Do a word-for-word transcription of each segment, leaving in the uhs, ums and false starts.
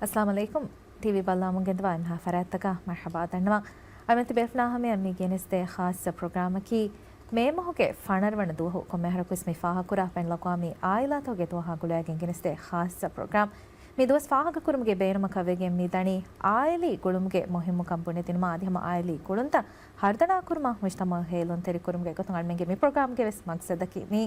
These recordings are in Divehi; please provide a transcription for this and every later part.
އައްސަލާމު ޢަލައިކުމް. ޓީވީ ބައްލަވަމުން ގެންދަވާ އެންމެހާ ފަރާތްތަކަށް މަރްޙަބާ ދަންނަވަން. އަޅުގަނޑު ބޭފުޅާ ހަމަޔަށް މި ގެނެސްދޭ ޚާއްޞަ ޕްރޮގްރާމަކީ މޭ މަހުގެ ފަނަރަ ވަނަ ދުވަހު ކޮންމެ އަހަރަކުވެސް މި ފާހަގަކުރާ ފެން ލަގުވާ މި އާއިލާތަކުގެ ދުވަހާ ގުޅައިގެން ގެނެސްދޭ ޚާއްޞަ ޕްރޮގްރާމް. މި ދުވަސް ފާހަގަކުރުމުގެ ބޭނުމަކަށް ވެގެން މި ދަނީ އާއިލީ ގުޅުމުގެ މުހިއްމުކަން ބުނެދިނުމަށް އަދި ހަމަ އާއިލީ ގުޅުންތައް ހަރުދަނާކުރުމަށް މުޖްތަމަޢު ހޭލުންތެރިކުރުމުގެ ގޮތުން އަޅުމެންގެ މި ޕްރޮގްރާމްގެ ވެސް މަގްސަދަކީ މީ.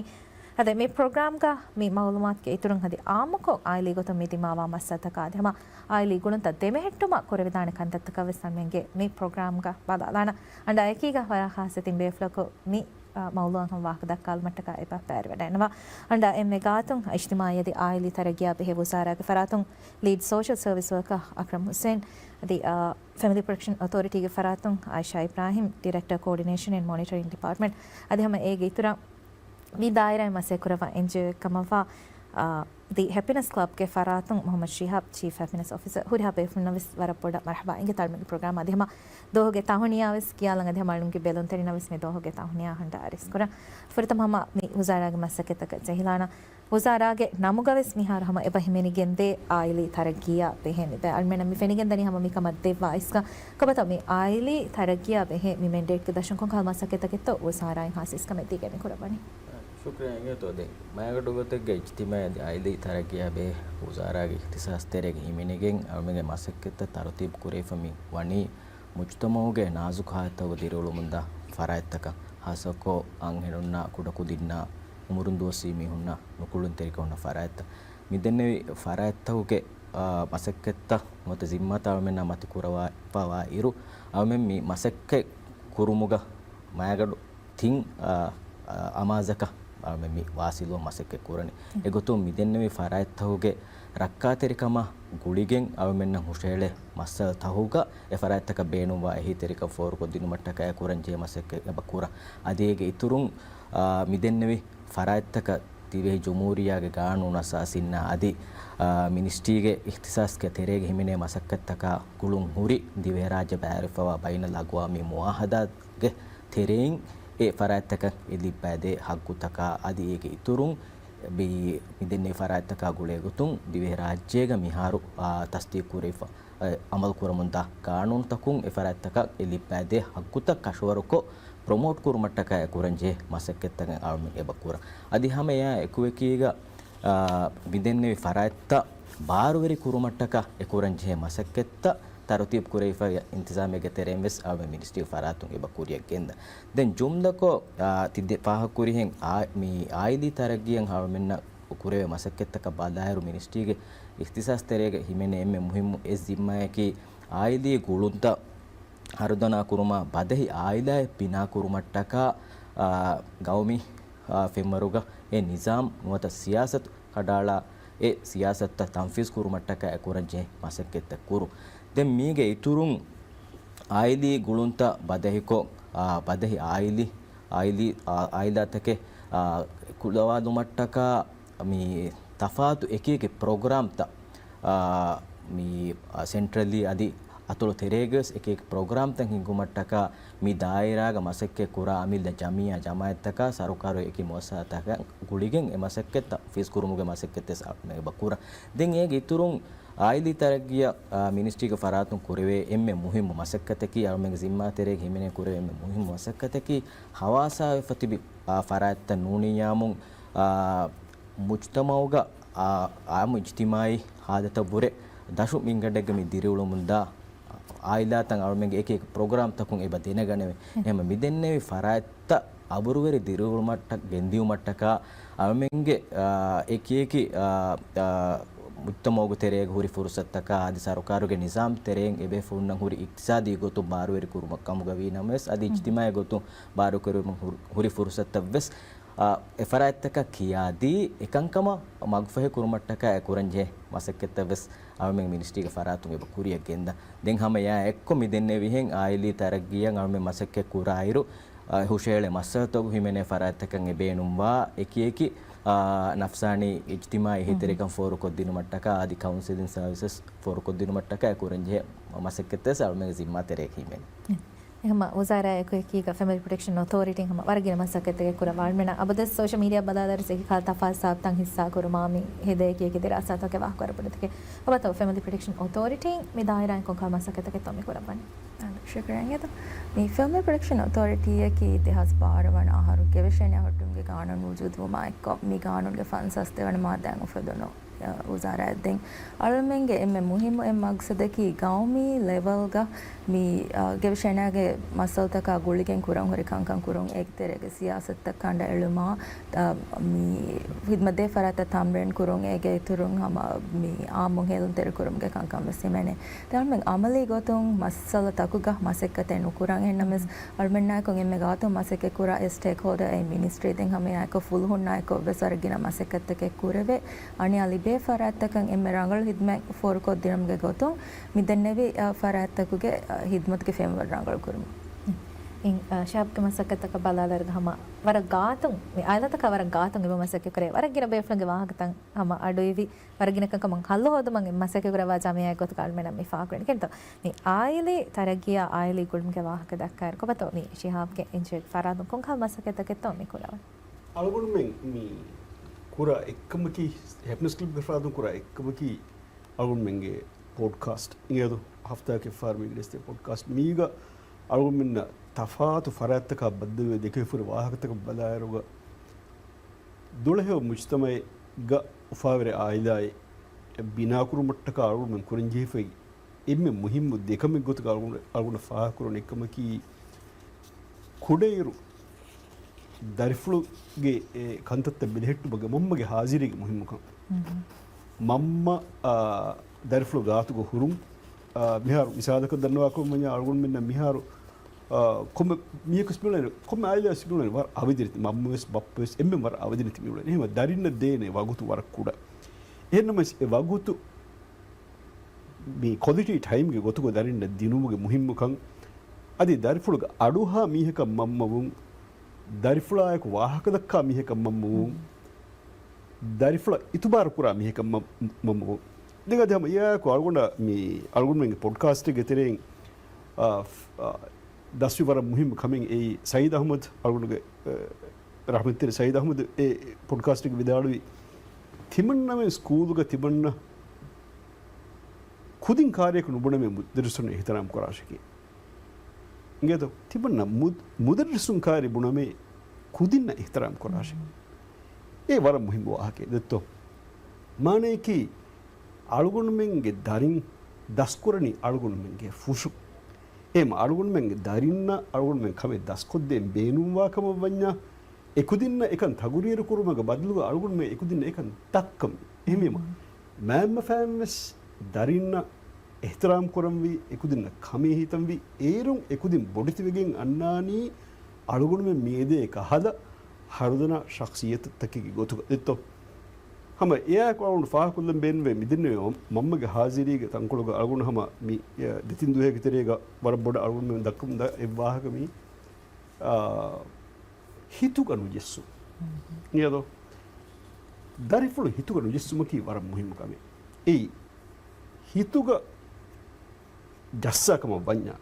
އަދި މި ޕްރޮގްރާމްގަ މި މަޢުލޫމާތުގެ އިތުރުން އަދި އާއްމުކޮށް އާއިލީ ގޮތުން މި ދިމާވާ މައްސަލަތަކާ އަދި ހަމަ އާއިލީ ގުޅުންތައް ދެމެހެއްޓުމަށް ކުރެވިދާނެ ކަންތައްތަކަށް ވެސް އަޅުމެންގެ މި ޕްރޮގްރާމްގަ ބަލާލާނަން. އަންޑާ އެކީގަ ވަރަށް ޚާއްޞަ ތިން ބޭފުޅަކު މި، އާ، މައުޟޫޢަށް ހަމަ ވާހަކަ ދައްކާލުމަށްޓަކާ އެބަ ބައިވެރިވެޑައިގަންނަވާ. އަންޑާ އެންމެ ގާތުން އިޖްތިމާޢީ އަދި އާއިލީ ތަރައްގީއާ ބެހޭ ވުޒާރާގެ ފަރާތުން ލީޑް ސޯޝަލް ސަރވިސް ވަރކަރ އަކްރަމް ޙުސެން އަދި، އާ، ފެމިލީ ޕްރޮޓެކްޝަން އޮތޯރިޓީގެ ފަރާތުން އާއިޝާ އިބްރާހިމް، ޑިރެކްޓަރ ކޯޑިނޭޝަން އެންޑް މޮނިޓަރިން ޑިޕާޓްމަންޓް އަދި ހަމަ އޭގެ އިތުރަށް މި ދާއިރާއިން މަސައްކަތްކުރައްވާ އެންޖީއޯއެއް ކަމަށްވާ، އާ، ދި ހެޕިނެސް ކްލަބްގެ ފަރާތުން މުޙައްމަދު ޝިހާބް، ޗީފް ހެޕިނެސް އޮފިސަރ، ހުރިހާ ބޭފުޅުންނަށް ވެސް ވަރަށް ބޮޑަށް މަރްޙަބާ އިނގޭ ތަޅުމެއްގެ ޕްރޮގްރާމް އަދި ހަމަ ދުވަހުގެ ތަހުނިޔާ ވެސް ކިޔާލަން އަދި ހަމަ އަޅުންގެ ބެލުންތެރިންނަށް ވެސް މި ދުވަހުގެ ތަހުނިޔާ ހަނޑާ އަރިސްކުރަން. ފުރަތަމަ ހަމަ މި ވުޒާރާގެ މަސައްކަތްތަކަށް ޖެހިލާނަން. ވުޒާރާގެ ނަމުގަ ވެސް މިހާރު ހަމަ އެބަ ހިމެނިގެންދޭ އާއިލީ ތަރައްގީއާ ބެހޭ މި ބައި އަޅުމެންނަށް މި ފެނިގެންދަނީ ހަމަ މިކަމަށް ދެއްވާ އިސްކަން. ކޮބާތޯ މި އާއިލީ ތަރައްގީއާ ބެހޭ މި މެންޑޭޓްގެ ދަށުން ކޮންކަހަލަ މަސައްކަތްތަކެއްތޯ ވުޒާރާއިން ހާއްސަ އިސްކަމެއް ދީގެން މި ކުރައްވަނީ؟ ޝުކުރިއްޔާ އިނގޭތޯ. ދެން މައިގަނޑު ގޮތެއްގަ އިޖްތިމާޢީ އަދި އާއިލީ ތަރައްގީއާ ބެހޭ ވުޒާރާގެ އިޚްތިޞާޞް ތެރޭގަ ހިމެނިގެން އަޅުމެންގެ މަސައްކަތްތައް ތަރުތީބު ކުރެވިފަ މި ވަނީ މުޖްތަމަޢުގެ ނާޒުކު ހާލަތްތަކުގަ ދިރިއުޅުމުންދާ ފަރާތްތަކަށް، ޚާއްޞަކޮށް އަންހެނުންނާ ކުޑަކުދިންނާ އުމުރުން ދުވަސްވީ މީހުންނާ ނުކުޅުންތެރިކަމުންނަ ފަރާތްތައް. މިދެންނެވި ފަރާތްތަކުގެ، އާ، މަސައްކަތްތައް ނުވަތަ ޒިންމާތައް އަޅުމެންނާ މަތި ކުރަވާފަވާ އިރު، އަޅުމެން މި މަސައްކަތް ކުރުމުގަ މައިގަނޑު ތިން، އާ، އާ، އަމާޒަކަށް އަޅުމެން މި ވާސިލުވަން މަސައްކަތް ކުރަނީ. އެގޮތުން މިދެންނެވި ފަރާތްތަކުގެ ރައްކާތެރިކަމާ ގުޅިގެން އަޅުމެންނަށް ހުށަހެޅޭ މައްސަލަތަކުގަ އެ ފަރާތްތަކަށް ބޭނުންވާ އެހީތެރިކަން ފޯރުކޮށްދިނުމަށްޓަކައި ކުރަންޖެހޭ މަސައްކަތް އެބަ ކުރަން. އަދި އޭގެ އިތުރުން، އާ، މިދެންނެވި ފަރާތްތަކަށް ދިވެހި ޖުމްހޫރިއްޔާގެ ގާނޫނު އަސާސީންނާ އަދި، އާ، މިނިސްޓްރީގެ އިޚްތިޞާޞްގެ ތެރޭގަ ހިމެނޭ މަސައްކަތްތަކާ ގުޅުން ހުރި ދިވެހިރާއްޖެ ބައިވެރިވެފަވާ ބައިނަލްއަގްވާމީ މުޢާހަދާގެ ތެރެއިން އެ ފަރާތްތަކަށް އެ ލިއްބައިދޭ ހައްގުތަކާ އަދި އޭގެ އިތުރުން މި، މިދެންނެވި ފަރާތްތަކާ ގުޅޭގޮތުން ދިވެހިރާއްޖޭގަ މިހާރު، އާ، ތަސްދީޤުކުރެވިފަ އަމަލުކުރަމުންދާ ގާނޫނުތަކުން އެފަރާތްތަކަށް އެ ލިއްބައިދޭ ހައްގުތައް ކަށަވަރުކޮށް، ޕްރޮމޯޓް ކުރުމަށްޓަކައި ކުރަންޖެހޭ މަސައްކަތްތަކެއް އަޅުމެން އެބަ ކުރަން. އަދި ހަމަ އެއާ އެކުއެކީގަ، އާ، މިދެންނެވި ފަރާތްތައް ބާރުވެރި ކުރުމަށްޓަކާ އެ ކުރަންޖެހޭ މަސައްކަތްތައް ތަރުތީބު ކުރެވިފައި އިންތިޒާމެއްގެ ތެރެއިން ވެސް އަޅުމެން މިނިސްޓްރީގެ ފަރާތުން އެބަ ކުރިއަށް ގެންދަން. ދެން ޖުމްލަކޮށް، އާ، ތި ދެ ފާހަގަކުރިހެން އާ، މި އާއިލީ ތަރައްގީއަށް އަޅުމެންނަށް ކުރެވޭ މަސައްކަތްތަކަށް ބަލާއިރު މިނިސްޓްރީގެ އިޚްތިޞާޞް ތެރޭގަ ހިމެނޭ އެންމެ މުހިއްމު އެއް ޒިންމާއަކީ އާއިލީ ގުޅުންތައް ހަރުދަނާ ކުރުމާ ބަދަހި އާއިލާއެއް ބިނާ ކުރުމަށްޓަކާ، އާ، ގައުމީ، އާ، ފެންވަރުގަ އެ ނިޒާމް ނުވަތަ ސިޔާސަތު ކަޑައަޅާ އެ ސިޔާސަތުތައް ތަންފީޒު ކުރުމަށްޓަކާ އެ ކުރަންޖެހޭ މަސައްކަތްތައް ކުރުން. ދެން މީގެ އިތުރުން އާއިލީ ގުޅުންތައް ބަދަހިކޮށް، އާ، ބަދަހި އާއިލީ، އާއިލީ، އާ، އާއިލާތަކެއް، އާ، ކުލަވާލުމަށްޓަކާ މި ތަފާތު އެކިއެކި ޕްރޮގްރާމްތައް، އާ، މި، އާ، ސެންޓްރަލީ އަދި އަތޮޅު ތެރޭގަވެސް އެކިއެކި ޕްރޮގްރާމްތައް ހިންގުމަށްޓަކާ މި ދާއިރާގަ މަސައްކަތް ކުރާ އަމިއްލަ ޖަމިއްޔާ ޖަމާއަތްތަކާ ސަރުކާރު އެކި މުއައްސަސާތަކަށް ގުޅިގެން އެ މަސައްކަތް ތަންފީޒު ކުރުމުގެ މަސައްކަތްވެސް އަޅުމެން އެބަ ކުރަން. ދެން އޭގެ އިތުރުން އާއިލީ ތަރައްގީއަށް، އާ، މިނިސްޓްރީގެ ފަރާތުން ކުރެވޭ އެންމެ މުހިއްމު މަސައްކަތަކީ، އަޅުމެންގެ ޒިންމާ ތެރޭގަ ހިމެނޭ ކުރެވޭ އެންމެ މުހިއްމު މަސައްކަތަކީ، ހަވާސާވެފަ ތިބި، އާ، ފަރާތްތައް ނޫނިއްޔާމުން، އާ، މުޖްތަމަޢުގަ، އާ، އާއްމު އިޖްތިމާޢީ ހާލަތަށްވުރެ ދަށު މިންގަނޑެއްގަ މި ދިރިއުޅުމުންދާ އާއިލާތައް އަޅުމެންގެ އެކި އެކި ޕްރޮގްރާމްތަކުން އެބަ ދެނެގަނެވޭ. އެހެން މިދެންނެވި ފަރާތްތައް އަބުރުވެރި ދިރިއުޅުމަށްޓަށް ގެންދިއުމަށްޓަކާ އަޅުމެންގެ، އާ، އެކިއެކި، އާ، އާ، މުޖްތަމަޢުގެ ތެރޭގަ ހުރި ފުރުސަތުތަކާ އަދި ސަރުކާރުގެ ނިޒާމް ތެރެއިން އެބޭފުޅުންނަށް ހުރި އިޤްތިޞާދީ ގޮތުން ބާރުވެރި ކުރުމަށް ކަމުގަ ވީނަމަވެސް އަދި އިޖްތިމާޢީ ގޮތުން ބާރުކުރުމަށް ހުރި، ހުރި ފުރުސަތަށްވެސް، އާ، އެ ފަރާތްތަކަށް ކިޔާދީ އެކަންކަމަށް މަގުފަހި ކުރުމަށްޓަކާ އެ ކުރަންޖެހޭ މަސައްކަތްތައްވެސް އަޅުމެން މިނިސްޓްރީގެ ފަރާތުން އެބަ ކުރިއަށް ގެންދަން. ދެން ހަމަ އެއާ އެއްކޮށް މިދެންނެވިހެން އާއިލީ ތަރައްގީއަށް އަޅުމެން މަސައްކަތް ކުރާއިރު، އާ، ހުށަހެޅޭ މައްސަލަތަކު ހިމެނޭ ފަރާތްތަކަށް އެބޭނުންވާ އެކިއެކި، އާ، ނަފްސާނީ އިޖްތިމާޢީ އެހީތެރިކަން ފޯރުކޮށްދިނުމަށްޓަކާ އަދި ކައުންސެލިން ސަރވިސަސް ފޯރުކޮށްދިނުމަށްޓަކާ އެ ކުރަންޖެހޭ މަސައްކަތްތައްވެސް އަޅުމެންގެ ޒިންމާ ތެރޭގަ ހިމެނޭ. ހަމަ ވުޒާރާއާ އެކު އެކީގަ ފެމިލީ ޕްރޮޓެކްޝަން އޮތޯރިޓީން ހަމަ ވަރަށް ގިނަ މަސައްކަތްތަކެއް ކުރައްވާ އަޅުމެންނަށް އަބަދުވެސް ސޯޝަލް މީޑިއާ ބަލާލާއިރު އެކި ކަހަލަ ތަފާތު ސާބުތައް ހިއްސާ ކުރުމާ މި ހެދޭ އެކި އެކި ދެރަސާތުތަކެއް ވާހަކަ ކުރެއްވި ގޮތަކީ. ކޮބާތޯ ފެމިލީ ޕްރޮޓެކްޝަން އޮތޯރިޓީން މި ދާއިރާއިން ކޮންކަހަލަ މަސައްކަތްތަކެއްތޯ މި ކުރައްވަނީ؟ އަން ޝުކުރިއްޔާ. މި ފެމިލީ ޕްރޮޓެކްޝަން އޮތޯރިޓީއަކީ ދެހާސް ބާރަ ވަނަ އަހަރު ގެވެށޭނެ އަހަރުގެ ގާނޫނު ވުޖޫދުވުމާ އެއްކޮށް، މި ގާނޫނުގެ ފަންސާސް ދެވަނަ މާއްދާއިން އުފެދުނު އަ، ވުޒާރާއަށް ދެން. އަޅުމެންގެ އެންމެ މުހިއްމު އެއް މަގްސަދަކީ ގައުމީ ލެވެލްގަ މި، އަ، ގެވެށޭނާގެ މައްސަލަތަކާ ގުޅިގެން ކުރަން ހުރި ކަންކަން ކުރުން، އޭގެ ތެރޭގަ ސިޔާސަތުތައް ކަނޑައެޅުމާ، އަ، މި ހިދްމަތްދޭ ފަރާތްތައް ތަމްރީން ކުރުން، އޭގެ އިތުރުން ހަމަ މި އާއްމު ހެލް ދެރަކުރުމުގެ ކަންކަން ވެސް ހިމެނޭ. ދެން އަޅުމެން އަމަލީ ގޮތުން މައްސަލަތަކުގަ މަސައްކަތެއް ނުކުރަން. އެހެންނަމަވެސް އަޅުމެންނާއެކު އެންމެ ގާތުން މަސައްކަތް ކުރާ އެ ސްޓޭކް ހޯލްޑަރ އެއީ މިނިސްޓްރީ. ދެން ހަމައެއާއެކު ފުލުހުންނާއެކު ވެސް ވަރަށް ގިނަ މަސައްކަތްތަކެއް ކުރެވޭ. އަނިޔާ ލިބޭ ފަރާތްތަކަށް އެންމެ ރަނގަޅު ހިދްމަތް ފޯރުކޮށްދިނުމުގެ ގޮތުން މި ދެންނެވި، އަ، ފަރާތްތަކުގެ، އަ، ހިދްމަތުގެ ފެންވަރު ރަނގަޅު ކުރުމަށް. އިން، އަ، ޝިހާބްގެ މަސައްކަތްތަކަށް ބަލާލާއިރު ހަމަ ވަރަށް ގާތުން، މި އާއިލާތަކާ ވަރަށް ގާތުން އެބަ މަސައްކަތް ކުރޭ. ވަރަށް ގިނަ ބޭފުޅުންގެ ވާހަކަތައް ހަމަ އަޑުއިވި، ވަރަށް ގިނަ ކަންކަމަށް ހައްލު ހޯދުމަށް މަސައްކަތް ކުރައްވާ ޖަމިއްޔާގެ ގޮތުގަ އަޅުމެންނަށް މި ފާހަގަކުރަނީ. ކިހިނެއްތޯ މި އާއިލީ ތަރައްގީއާ އާއިލީ ގުޅުމުގެ ވާހަކަ ދައްކާއިރު ކޮބާތޯ މި ޝިހާބްގެ އިންޗާޖް ފަރާދުން ކޮންކަހަލަ މަސައްކަތްތަކެއްތޯ މި ކުރައްވަނީ؟ އަޅުގަނޑުމެން މި ކުރާ އެއްކަމަކީ، ހެޕިނެސް ކްލަބްގެ ފަރާތުން ކުރާ އެއްކަމަކީ، އަޅުގަނޑުމެންގެ ޕޮޑްކާސްޓް އިނގޭދޯ، ހަފްތާއަކަށް އެއްފަހަރު މީގަ ރަސްތޭ ޕޮޑްކާސްޓް މީގަ އަޅުގަނޑުމެންނަށް ތަފާތު ފަރާތްތަކާ ބައްދަލުވެ ދެކެވިފަހުރި ވާހަކަތަކަށް ބަލާއިރުގަ، ދުޅަހެޔޮ މުޖުތަމައެއްގަ އުފާވެރި އާއިލާއެއް ބިނާކުރުމަށްޓަކާ އަޅުގަނޑުމެން ކުރަންޖެހިފައި އެންމެ މުހިއްމު ދެކަމެއް ގޮތުގަ އަޅުގަނޑު، އަޅުގަނޑަށް ފާހަގަކުރަން އެއްކަމަކީ، ކުޑައިރު ދަރިފުޅުގެ އެ ކަންތައްތައް ބެލެހެއްޓުމުގެ މަންމަގެ ހާޒިރީގެ މުހިއްމުކަން. މަންމަ، އާ، ދަރިފުޅު ގާތުގަ ހުރުން، އާ، މިހާރު މިސާލަކަށް ދަންނަވާކަމަށް ވަންޏާ އަޅުގަނޑުމެންނަށް މިހާރު، އާ، ކޮންމެ މީހަކު ވެސް މިއުޅެނީ، ކޮންމެ އާއިލާ ވެސް މިއުޅެނީ ވަރަށް އަވަދިނެތި، މަންމަ ވެސް ބައްޕަ ވެސް އެންމެން ވަރަށް އަވަދިނެތި މިއުޅެނީ. އެހެންވެ ދަރިންނަށް ދޭނެ ވަގުތު ވަރަށް ކުޑަ. އެހެންނަމަވެސް އެ ވަގުތު މި ކޮލިޓީ ޓައިމްގެ ގޮތުގަ ދަރިންނަށް ދިނުމުގެ މުހިއްމުކަން، އަދި ދަރިފުޅުގެ އަޑުއަހާ މީހަކަށް މަންމަވުން، ދަރިފުޅާއެކު ވާހަކަ ދައްކާ މީހަކަށް މަންމަވުން، ދަރިފުޅަށް އިތުބާރު ކުރާ މީހަކަށް މަ-، މަންމަވުން. ދެން އަދި ހަމަ އެއާއެކު އަޅުގަނޑަށް މި އަޅުގަނޑުމެންގެ ޕޮޑްކާސްޓެއްގެ ތެރެއިން، އާ، އާ، ދަސްވި ވަރަށް މުހިއްމު ކަމެއް އެއީ ސައީދު އަޙްމަދު އަޅުގަނޑުގެ، އަ، ރަޙްމަތްތެރި ސައީދު އަޙްމަދު އެ ޕޮޑްކާސްޓްގެ ވިދާޅުވި، ތިމަންނަމެން ސްކޫލުގަ ތިމަންނަ ކުދިން ކާރިޔަކު ނުބުނަމޭ މުދައްރިސުން އިޙްތިރާމް ކުރާށެކޭ. އިނގޭތޯ؟ ތިމަންނަ މު-، މުދައްރިސުން ކާރި ބުނަމޭ ކުދިންނަށް އިޙްތިރާމް ކުރާށެ. އެ ވަރަށް މުހިއްމު ވާހަކައެއް ދެއްތޯ. މާނަޔަކީ، އަޅުގަނޑުމެންގެ ދަރިން ދަސްކުރަނީ އަޅުގަނޑުމެންގެ ފުށު. އެހެން އަޅުގަނޑުމެންގެ ދަރިންނަށް އަޅުގަނޑުމެން ކަމެއް ދަސްކޮށްދޭން ބޭނުންވާ ކަމަށް ވަންޏާ، އެކުދިންނަށް އެކަން ތަގުރީރު ކުރުމުގެ ބަދަލުގަ އަޅުގަނޑުމެން އެކުދިންނަށް އެކަން ދައްކަމުން. އެހެންވީމަ، މައިންބަފައިން ވެސް ދަރިންނަށް އިޙްތިރާމް ކުރަންވީ، އެކުދިންނަށް ކަމޭ ހިތަންވީ، އޭރުން އެކުދިން ބޮޑެތިވެގެން އަންނާނީ އަޅުގަނޑުމެން މިއެދޭ ކަހަލަ ހަރުދަނާ ޝަޚްޞިއްޔަތުތަކެއްގެ ގޮތުގަ ދެއްތޯ. ހަމަ އެއާއެކު އަޅުގަނޑު ފާހަގަކޮށްލަން ބޭނުންވޭ، މިދެންނެވި މަންމަގެ ހާޒިރީގެ ތަންކޮޅުގަ އަޅުގަނޑު ހަމަ މި، އެ، ދެތިން ދުވަހެއްގެ ތެރޭގަ ވަރަށް ބޮޑަށް އަޅުގަނޑުމެން ދައްކަމުންދާ އެއް ވާހަކަ މީ، އާ، ހިތުގަ ނުޖެއްސުން. އިނގޭތޯ؟ ދަރިފުޅު ހިތުގަ ނުޖެއްސުމަކީ ވަރަށް މުހިއްމު ކަމެއް. އެއީ، ހިތުގަ ޖައްސާ ކަމަށް ވަންޏާ،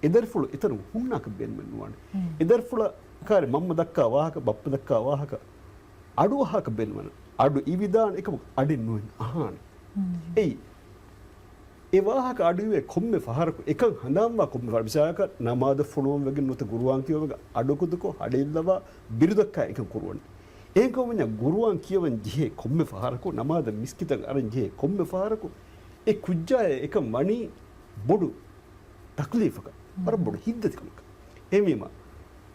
އެ ދަރިފުޅު އެތަނުން ހުންނާކަށް ބޭނުމެއް ނުވާނެ. އެ ދަރިފުޅަށް ކާރި މަންމަ ދައްކާ ވާހަކަ، ބައްޕަ ދައްކާ ވާހަކަ އަޑުއަހާކަށް ބޭނުމެއް ނުވާނެ. އަޑު އިވިދާނެ އެކަމަކު އަޑެއް ނުވެން އަހާނެ. އެއީ، އެ ވާހަކަ އަޑުއިވޭ ކޮންމެ ފަހަރަކު، އެކަން ހަނދާންވާ ކޮންމެ ފަހަރަކު، މިސާލަކަށް ނަމާދަށް ފޮނުވަން ވެގެން ނުވަތަ ގުރުއާން ކިޔަވަން ވެގެން އަޑުކުދަކޮށް ހަޑެއްލަވާ ބިރުދައްކާ އެކަން ކުރުވަނީ. އެހެންކަމުން ވަންޏާ ގުރުއާން ކިޔަވަން ޖެހޭ ކޮންމެ ފަހަރަކު، ނަމާދަށް މިސްކިތަށް އަރަން ޖެހޭ ކޮންމެ ފަހަރަކު، އެ ކުއްޖާއަށް އެކަން ވަނީ ބޮޑު ތަކްލީފަކަށް، ވަރަށް ބޮޑު ހިތްދަތިކަމަކަށް. އެހެންވީމަ،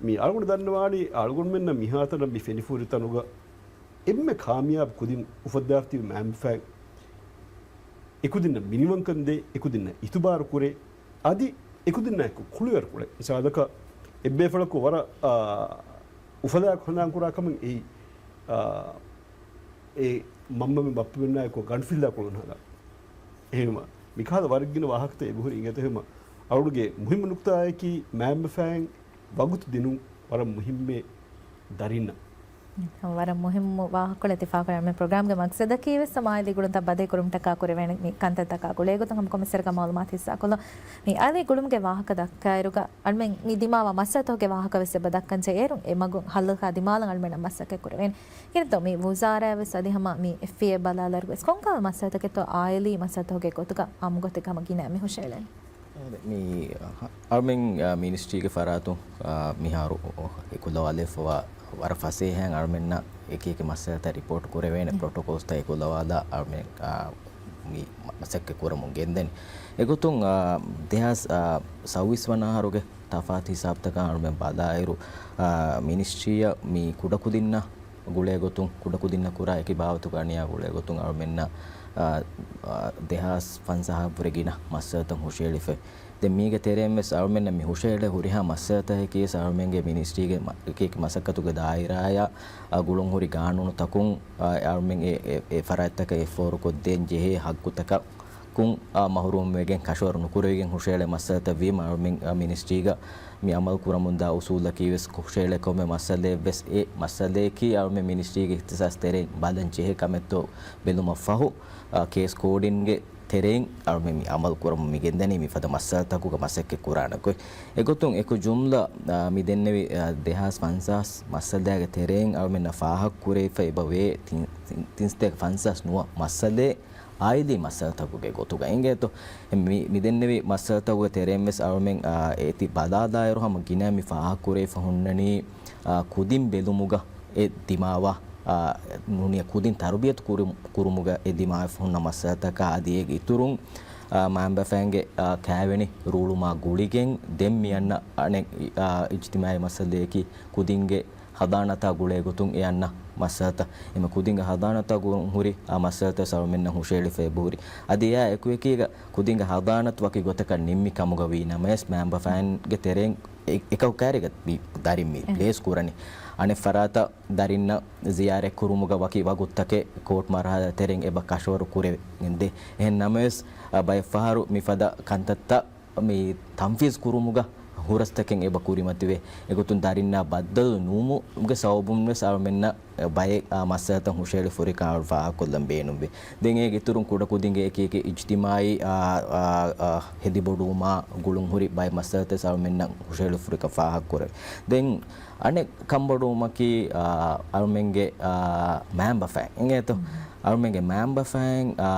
މި އަޅުގަނޑު ދަންނަވާނީ، އަޅުގަނޑުމެންނަށް މިހާތަނަށް މި ފެނިފޫރި ތަނުގަ އެންމެ ކާމިޔާބު ކުދިން އުފައްދާފަ ތިބި މައިންބަފައިން އެކުދިންނަށް މިނިވަންކަން ދޭ، އެކުދިންނަށް އިތުބާރު ކުރޭ، އަދި އެކުދިންނާއެކު ކުޅިވަރު ކުޅޭ. މިސާލަކަށް އެއްބޭފުޅަކު ވަރަށް، އާ، އުފަލާއެކު ހަނދާން ކުރާ ކަމެއް އެއީ، އާ، އެ މަންމަމެން ބައްޕަމެންނާއެކު ގަނޑުފިއްލާ ކުޅުން ހަދާ. އެހެންވީމަ، މިކަހަލަ ވަރަށް ގިނަ ވާހަކަތައް އެބަހުރި އިނގޭތޯ. އެހެންވީމަ، އަޅުގަނޑުގެ މުހިއްމު ނުކުތާއަކީ މައިންބަފައިން ވަގުތު ދިނުން ވަރަށް މުހިއްމޭ ދަރިންނަށް. ވަރަށް މުހިއްމު ވާހަކަކޮޅެއް ތި ފާހަގަކުރަނީ. މި ޕްރޮގްރާމްގެ މަގްސަދަކީ ވެސް މާ އަލީ ގުޅުންތައް ބަދަހި ކުރުމަށްޓަކާ ކުރެވޭނެ މި ކަންތައްތަކާ ގުޅޭގޮތުން ހަމަ ކޮންމެސް ސަރަކަށް މައުލޫމާތު ހިއްސާކޮށްލަން. މި އަލީ ގުޅުމުގެ ވާހަކަ ދައްކާއިރުގަ އަޅުމެން މި ދިމާވާ މައްސަލަތަކުގެ ވާހަކަ ވެސް އެބަ ދައްކަން ޖެހޭއިރު އެ މަގުން ހައްލަކާ ދިމާލަން އަޅުމެންނަށް މަސައްކަތް ކުރެވޭނެ. ކިހިނެއްތޯ މި ވުޒާރާއަށް ވެސް އަދި ހަމަ މި އެފްއޭ ބަލާލާއިރު ވެސް ކޮންކަހަލަ މައްސަލަތަކެއްތޯ އާއިލީ މައްސަލަތަކުގެ ގޮތުގަ އާއްމު ގޮތެއްގަ ހަމަ ގިނަ މި ހުށައެޅެނީ؟ އާދެ، މި، އަ، އަޅުމެން، އަ، މިނިސްޓްރީގެ ފަރާތުން، އަ، މިހާރު އެކުލަވާލެވިފަވާ ވަރަށް ފަސޭހައިން އަޅުމެންނަށް އެކި އެކި މައްސަލަތައް ރިޕޯޓް ކުރެވޭނެ މި ޕްރޮޓޮކޯލްސްތައް އެކުލަވާލާ އަޅުމެން، އަ، މި މަ-، މަސައްކަތް ކުރަމުން ގެންދަނީ. އެގޮތުން، އަ، ދެހާސް، އަ، ސައުވީސް ވަނަ އަހަރުގެ ތަފާތު ހިސާބުތަކަށް އަޅުމެން ބަލާއިރު، އަ، މިނިސްޓްރީއަށް މި ކުޑަކުދިންނަށް ގުޅޭގޮތުން، ކުޑަކުދިންނަށް ކުރާ އެކި ބާވަތުގެ އަނިޔާ ގުޅޭގޮތުން އަޅުމެންނަށް، އާ، އާ، ދެހާސް ފަންސާހަށްވުރެ ގިނަ މައްސަލަތައް ހުށައެޅިފައި. ދެން މީގެ ތެރެއިން ވެސް އަޅުމެންނަށް މި ހުށައެޅޭ ހުރިހާ މައްސަލަތަކަކީ ވެސް އަޅުމެންގެ މިނިސްޓްރީގެ މަ-، އެކި އެކި މަސައްކަތުގެ ދާއިރާއާ، އާ، ގުޅުން ހުރި ގާނޫނުތަކުން، އާ، އަޅުމެން އެ، އެ، އެ ފަރާތްތަކަށް އެއްފޯރުކޮށްދޭން ޖެހޭ ހައްގުތަކަށް ކުން، އާ، މަހުރޫމްވެގެން ކަށަވަރު ނުކުރެވިގެން ހުށައެޅޭ މައްސަލަތައް ވީމަ އަޅުމެން، އާ، މިނިސްޓްރީގަ މި އަމަލު ކުރަމުންދާ އުސޫލަކީ ވެސް ހުށައެޅޭ ކޮންމެ މައްސަލައެއް ވެސް އެ މައްސަލަޔަކީ އަޅުމެން މިނިސްޓްރީގެ އިހްތިސާސް ތެރެއިން ބަލަން ޖެހޭ ކަމެއްތޯ ބެލުމަށް ފަހު، އާ، ކޭސް ކޯޑިންގެ ތެރެއިން އަޅުމެން މި އަމަލު ކުރަމުން މި ގެންދަނީ މިފަދަ މައްސަލަތަކުގަ މަސައްކަތް ކުރާނެ ގޮތް. އެގޮތުން އެކު ޖުމްލަ، އާ، މި ދެންނެވި، އާ، ދެހާސް ފަންސާސް މައްސަލައިގެ ތެރެއިން އަޅުމެންނަށް ފާހަގަ ކުރެވިފަ އެބަ ވޭ ތިން، ތިން، ތިން ސަތޭކަ ފަންސާސް ނުވަ މައްސަލައެއް އާއިލީ މައްސަލަތަކުގެ ގޮތުގަ އިނގޭތޯ. މި، މި ދެންނެވި މައްސަލަތަކުގެ ތެރެއިން ވެސް އަޅުމެން، އާ، އޭތި ބަލާލާއިރު ހަމަ ގިނަ މި ފާހަގަ ކުރެވިފަ ހުންނަނީ، އާ، ކުދިން ބެލުމުގަ އެ ދިމާވާ، އާ، ނޫނީ ކުދިން ތަރުބިޔަތު ކުރު-، ކުރުމުގަ އެ ދިމާވެފަ ހުންނަ މައްސަލަތަކާ އަދި އޭގެ އިތުރުން، އާ، މައިންބަފައިންގެ، އާ، ކާވެނި ރޫޅުމާ ގުޅިގެން ދެން މި އަންނަ އަނެއް، އާ، އިޖްތިމާއީ މައްސަލައަކީ ކުދިންގެ ހަޟާނަތާ ގުޅޭ ގޮތުން އެ އަންނަ މައްސަލަތައް. އެމަ ކުދިންގެ ހަޟާނަތާ ގުޅުން ހުރި އާ މައްސަލަތައް އަޅުމެންނަށް ހުށައެޅިފަ އެބަހުރި. އަދި އެއާ އެކުއެކީގަ ކުދިންގެ ހަޟާނަތު ވަކި ގޮތަކަށް ނިންމި ކަމުގަ ވީ ނަމަވެސް، މައިންބަފައިންގެ ތެރެއިން އެ-، އެކަކު ކައިރީގަ މި ދަރިން މި އެ. ޕްލޭސް ކުރަނީ. އަނެއް ފަރާތަށް ދަރިންނަށް ޒިޔާރަތް ކުރުމުގަ ވަކި ވަގުތުތަކެއް ކޯޓް މަރުހަލާ ތެރެއިން އެބަ ކަށަވަރު ކުރެވެންދޭ. އެހެން ނަމަވެސް، އަ، ބައެއް ފަހަރު މިފަދަ ކަންތައްތައް މި ތަންފީޒް ކުރުމުގަ ހުރަސްތަކެއް އެބަ ކުރިމަތިވޭ. އެގޮތުން ދަރިންނާ ބައްދަލު ނުވުމުގެ ސަބަބުން ވެސް އަޅުމެންނަށް ބައެއް، އާ، މައްސަލަތައް ހުށައެޅި ފުރިކަން އަޅު ފާހަގަކޮށްލަން ބޭނުންވޭ. ދެން އޭގެ އިތުރުން ކުޑަކުދިންގެ އެކި އެކި އިޖްތިމާއީ، އާ، އާ، އާ، ހެދިބޮޑުވުމާ ގުޅުން ހުރި ބައެއް މައްސަލަތައް އަޅުމެންނަށް ހުށައެޅި ފުރިކަން ފާހަގަކުރެވޭ. ދެން އަނެއް ކަންބޮޑުވުމަކީ، އާ، އަޅުމެންގެ، އާ، މައިންބަފައިން އިނގޭތޯ؟ މައިންބަފައިން، އާ،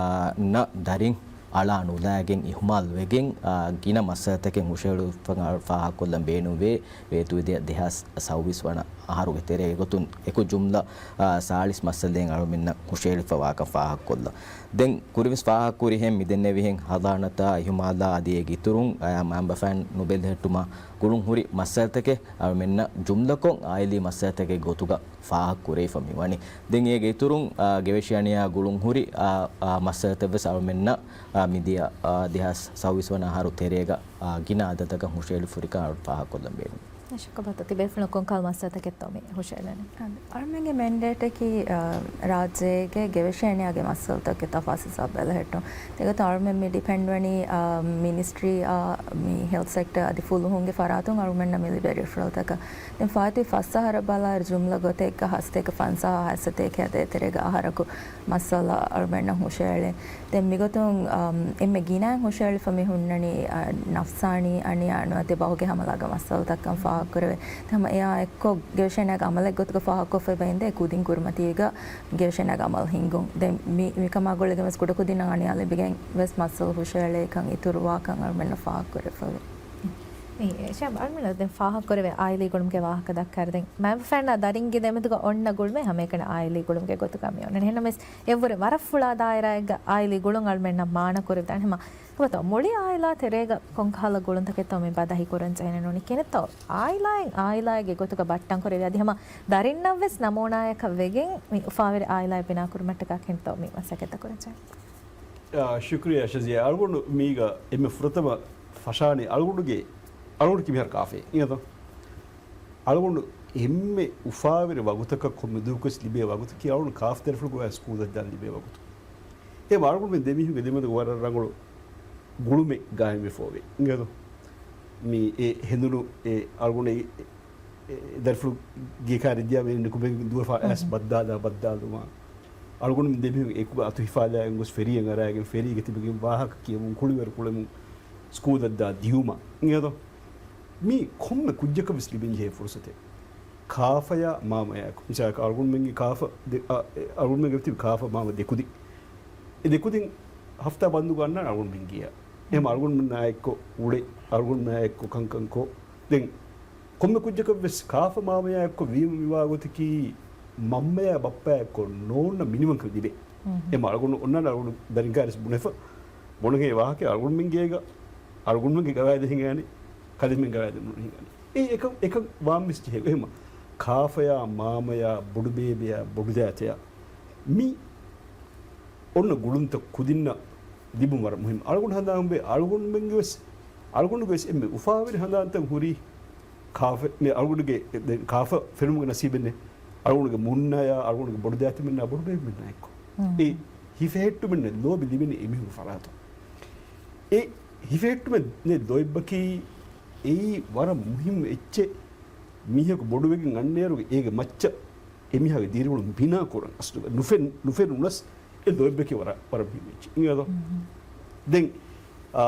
ނަށް ދަރިން އަޅާ ނުލާގެން އިހުމާލު ވެގެން، އާ، ގިނަ މައްސަލަތަކެއް ހުށައެޅުއްފަ ފާހަގަކޮށްލަން ބޭނުންވޭ. ވޭތުވެދިޔަ ދެހާސް ސައުވީސް ވަނަ އަހަރުގެ ތެރޭގަ ގޮތުން އެކު ޖުމްލަ، އާ، ސާޅީސް މައްސަލައެއް އަޅުމެންނަށް ހުށައެޅިފަ ވާކަން ފާހަގަކޮށްލަން. ދެން ކުރިންވެސް ފާހަގަކުރިހެން މިދެންނެވިހެން ހަޟާނަތާ އިހުމާލާ އަދި އޭގެ އިތުރުން، އާ، މައިންބަފައިން ނުބެލެހެއްޓުމާ ގުޅުން ހުރި މައްސަލަތަކެއް އަޅުމެންނަށް ޖުމްލަކޮށް އާއިލީ މައްސަލަތަކެއް ގޮތުގަ ފާހަގަކުރެވިފަ މިވަނީ. ދެން އޭގެ އިތުރުން، އާ، ގެވެށި އަނިޔާ ގުޅުން ހުރި، އާ، އާ، މައްސަލަތައްވެސް އަޅުމެންނަށް، އާ، މިދިޔަ، އާ، ދެހާސް ސައުވީސް ވަނަ އަހަރު ތެރޭގަ، އާ، ގިނަ އަދަދަކަށް ހުށައެޅި ފުރިކަން އަޅު ފާހަގަކޮށްލަން ބޭނުން. ޝައްކު ބައްތަ ތިބޭފުޅުން ކޮންކަހަލަ މައްސަލަތަކެއްތޯ މި ހުށައެޅެނީ؟ އަދި އަޅުމެންގެ މެންޑޭޓަކީ، އާ، ރާއްޖޭގެ ގެވެށި އަނިޔާގެ މައްސަލަތަކުގެ ތަފާސް ހިސާބު ބެލެހެއްޓުން. އެގޮތުން އަޅުމެން މި ޑިޕެންޑް ވަނީ، އާ، މިނިސްޓްރީއާ، މި ހެލްތް ސެކްޓަރ އަދި ފުލުހުންގެ ފަރާތުން އަޅުމެންނަށް މި ލިބޭ ރިފަރަލްތަކަށް. ދެން ފާތުވި ފަސް އަހަރަށް ބަލާއިރު ޖުމްލަ ގޮތެއްގަ ހަސަތޭކަ ފަންސާހަށް ހަސަތޭކަ ހަތް ތެރޭގަ އަހަރަކު މައްސަލަ އަޅުމެންނަށް ހުށައެޅޭ. ދެން މިގޮތުން، އަމް، އެންމެ ގިނައިން ހުށައެޅިފަ މި ހުންނަނީ، އަ، ނަފްސާނީ އަނިޔާ ނުވަތަ ބަހުގެ ހަމަލާގެ މައްސަލަތައްކަން ފާހަގަކުރެވޭ. ހަމަ އެއާ އެއްކޮށް ގެވެށިގެން އަމަލެއް ގޮތުގަ ފާހަގަކޮށްފައި ބައިންދޭ ކުދިން ކުރިމަތީގަ ގެވެށިގެން އަމަލު ހިންގުން. ދެން މި، މިކަމާ ގުޅިގެން ވެސް ކުޑަކުދިންނަށް އަނިޔާ ލިބިގެން ވެސް މައްސަލަ ހުށައެޅޭކަން އިތުރުވާކަން އަޅުމެންނަށް ފާހަގަކުރެވިފައެވެ. އެ، ޝާމް، އަޅުމެންނަށް ދެން ފާހަގަކުރެވޭ އާއިލީ ގުޅުމުގެ ވާހަކަ ދައްކާއިރު ދެން މައިންބަފައިންނާ ދަރިންގެ ދެމެދުގަ އޮންނަ ގުޅުމެއް ހަމައެކަނި އާއިލީ ގުޅުމުގެ ގޮތުގަ މި އޮންނަނީ. އެހެންނަމަވެސް އެއަށްވުރެ ވަރަށް ފުޅާ ދާއިރާއެއްގަ އާއިލީ ގުޅުން އަޅުމެންނަށް މާނަ ކުރެވިދާނެ. ހަމަ ކޮބަތޯ މުޅި އާއިލާ ތެރޭގަ ކޮންކަހަލަ ގުޅުންތަކެއްތޯ މި ބަދަހި ކުރަން ޖެހެނީ ނޫނީ ކިހިނެއްތޯ؟ އާއިލާއިން އާއިލާއެއްގެ ގޮތުގަ ބައްޓަން ކުރެވި އަދި ހަމަ ދަރިންނަށްވެސް ނަމޫނާއަކަށް ވެގެން މި އުފާވެރި އާއިލާއެއް ބިނާ ކުރުމަށްޓަކާ ކިހިނެއްތޯ މި މަސައްކަތްތައް ކުރަން ޖެހެނީ؟ އާ، ޝުކުރިއްޔާ ޝަޒިޔާ. އަޅުގަނޑު މީގަ އެންމެ ފުރަތަމަ ފަށާނީ އަޅުގަނޑުގެ، އަޅުގަނޑު ކިމިހާރު ކާފައި އިނގޭތޯ؟ އަޅުގަނޑު އެންމެ އުފާވެރި ވަގުތަކަށް ކޮންމެ ދުވަހަކުވެސް ލިބޭ ވަގުތަކީ އަޅުގަނޑު ކާފަ ދަރިފުޅު ގޮވާ ސްކޫލަށް ދާން ލިބޭ ވަގުތު. އެ އަޅުގަނޑު މި ދެމީހުންގެ ދެމެދުގަ ވަރަށް ރަނގަޅު ގުޅުމެއް ގާއިމްވެފަ އޮވޭ އިނގޭތޯ؟ މި އެ ހެނދުނު އެ އަޅުގަނޑު އެ ދަރިފުޅު ގޭ ކާރިއަށް ދިޔަ މީހުން ކުބެން ދުވަފާ އައިސް ބައްދާލާ ބައްދާލުމާ. އަޅުގަނޑުމެން ދެމީހުން އެކުގަ އަތު ހިފާލާ ގޮސް ފެރީއަށް އަރާގެން ފެރީގަ ތިބެގެން ވާހަކަ ކިޔަމުން ކުޅިވަރު ކުޅެމުން ސްކޫލަށް ދާ ދިޔުމަށް އިނގޭތޯ. މީ ކޮންމެ ކުއްޖަކަށް ވެސް ލިބެން ޖެހޭ ފުރުސަތެއް. ކާފަޔާ މާމަޔާއެކު. މިސާލަކަށް އަޅުގަނޑުމެންގެ ކާފަ ދެ-، އަ، އެ، އަޅުގަނޑުމެންގެ ތިބި ކާފަ މާމަ ދެކުދިން. އެ ދެކުދިން ހަފްތާ ބަންދުގަ އަންނާނެ އަޅުގަނޑުމެން ގެޔަށް. އެހެން އަޅުގަނޑުމެންނާ އެއްކޮށް އުޅެ، އަޅުގަނޑުމެންނާ އެއްކޮށް ކަންކަން ކޮށް. ދެން ކޮންމެ ކުއްޖަކަށް ވެސް ކާފަ މާމަޔާ އެއްކޮށް ވީމަ މިވާ ގޮތަކީ މަންމަޔާ ބައްޕަޔާ އެއްކޮށް ނޯންނަ މިނިވަންކަން ލިބޭ. އެމަ އަޅުގަނޑު އޮންނާނެ އަޅުގަނޑު ދަރިން ކާރިސް ބުނެފަ. ބުނެހޭ ވާހަކަ އަޅުގަނޑުމެން ގޭގަ އަޅުގަނޑުމެންގެ ގަވާއިދަށް ހިނގާނެ، ކަލޭމެން ގަވާއިދަށް ނުހިނގާނެ. އެ އެކަން، އެކަން ވާން ވެސް ޖެހޭ. އެހެމަ ކާފަޔާ މާމަޔާ ބޮޑުބޭބެޔާ ބޮޑުދައިތަޔާ މި އޮންނަ ގުޅުންތައް ކުދިންނަށް ލިބުން ވަރަށް މުހިންމު. އަޅުގަނޑު ހަނދާންވޭ އަޅުގަނޑުމެންގެ ވެސް، އަޅުގަނޑުގެ ވެސް އެންމެ އުފާވެރި ހަނދާންތައް ހުރީ ކާފަ، މި އަޅުގަނޑުގެ ދެ-، ކާފަ ފެނުމުގެ ނަސީބެއް ނެތް. އަޅުގަނޑުގެ މުންނަޔާ، އަޅުގަނޑުގެ ބޮޑުދައިތަމެންނާ ބޮޑުބޭބެމެންނާ އެއްކޮށް. އެ ހިފެހެއްޓުމެއް ނެތް ލޯބި ލިބެނީ އެމީހުންގެ ފަރާތުން. އެ ހިފެހެއްޓުމެއް ނެތް ލޯތްބަކީ އެއީ ވަރަށް މުހިންމު އެއްޗެއް. މީހަކު ބޮޑުވެގެން އަންނައިރުގެ އޭގެ މައްޗަށް އެމީހާގެ ދިރިއުޅުން ބިނާ ކުރަން އަސްލުގަ ނުފެން-، ނުފެނުނަސް އެ ލޯތްބަކީ ވަރަށް، ވަރަށް މުހިންމު އެއްޗެއް. އިނގޭތޯ؟ ދެން، އާ،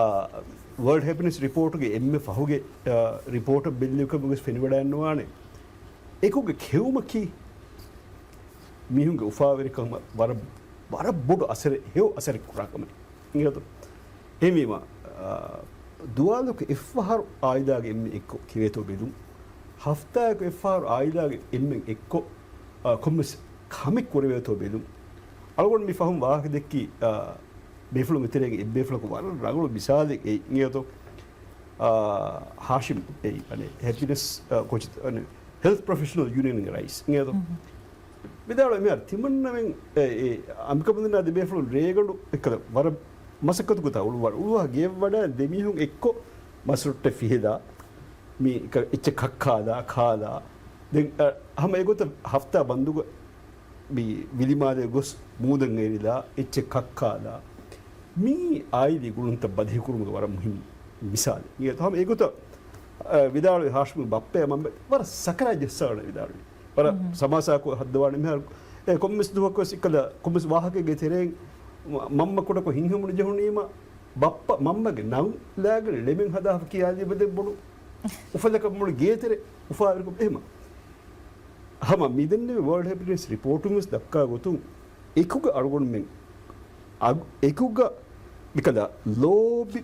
ވަރލްޑް ހެޕިނެސް ރިޕޯޓުގެ އެންމެ ފަހުގެ، އާ، ރިޕޯޓަށް ބެއްލި ކަމުގަސް ފެނިވަޑައިންނަވާނެ. އެކުގެ ކެއުމަކީ މީހުންގެ އުފާވެރިކަމަށް ވަރަށް، ވަރަށް ބޮޑު އަސަރެއް، ހެޔޮ އަސަރެއް ކުރާ ކަމެއް. އިނގޭތޯ؟ އެހެންވީމަ، އާ، ދުވާލަކު އެއްފަހަރު އާއިލާގެ އެންމެން އެއްކޮށް ކެވޭތޯ ބެލުން. ހަފްތާއަކު އެއްފަހަރު އާއިލާގެ އެންމެން އެއްކޮށް، އާ، ކޮންމެސް ކަމެއް ކުރެވޭތޯ ބެލުން. އަޅުގަނޑު މި ފަހުން ވާހަކަ ދެއްކި، އާ، ބޭފުޅުންގެ ތެރޭގެ އެއްބޭފުޅަކު ވަރަށް ރަނގަޅު މިސާލެއް އެއީ އިނގޭތޯ. އާ، ހާޝިމް އެއީ، އަނެއް، ހެޕިނެސް، އާ، ކޯޗް، އަނެއް، ހެލްތް ޕްރޮފެޝަނަލް ޔޫނިއަންގެ ރައީސް އިނގޭތޯ. ވިދާޅުވި މިހާރު ތިމަންނަމެން އެ، އެ، އަނބިކަނބަލުންނާ ދެބޭފުޅުން ރޭގަނޑު އެއްކަލަ ވަރަށް މަސައްކަތު ގޮތާ އުޅުވާ، އުޅުވާ ގެއަށް ވަޑާ ދެމީހުން އެއްކޮށް މަސްރޮއްޓެއް ފިހެދާ، މި އެއްޗެއް ކައްކާލާ، ކާލާ. ދެން، އަ، ހަމަ އެގޮތަށް ހަފްތާ ބަންދުގަ މި ވިލިމާލޭ ގޮސް މޫދަށް އެރިލާ، އެއްޗެއް ކައްކާލާ. މީ އާއިލީ ގުޅުންތައް ބަދަހިކުރުމުގެ ވަރަށް މުހިންމު މިސާލެއް. އެ ހަމަ އެގޮތަށް، އަ، ވިދާޅުވި ހާޝިމް ބައްޕައާ މަންމަ ވަރަށް ސަކަރާތް ޖައްސާވަނީ ވިދާޅުވި. ވަރަށް ސަމާސާކޮށް ހައްދަވާނެ މިހާރު. އެ ކޮންމެސް ދުވަހަކުވެސް އެއްކަލަ ކޮންމެސް ވާހަކައެއްގެ ތެރެއިން މަ-، މަންމަ ކުޑަކޮށް ހިތްހަމަނުޖެހުނީމަ ބައްޕަ މަންމަގެ ނަން ލާގެން ޅެމެން ހަދާފަ ކިޔާލީބަދެއް ބޮޑު އުފަލަކަށް މޮޅު ގޭތެރެ އުފާވެރިކޮށް އެހެމަ. ހަމަ މިދެންނެވި ވާލްޑް ހެޕިނެސް ރިޕޯޓުން ވެސް ދައްކާ ގޮތުން އެކުގަ އަޅުގަނޑުމެން އަގު-، އެކުގަ މިކަލަ ލޯބި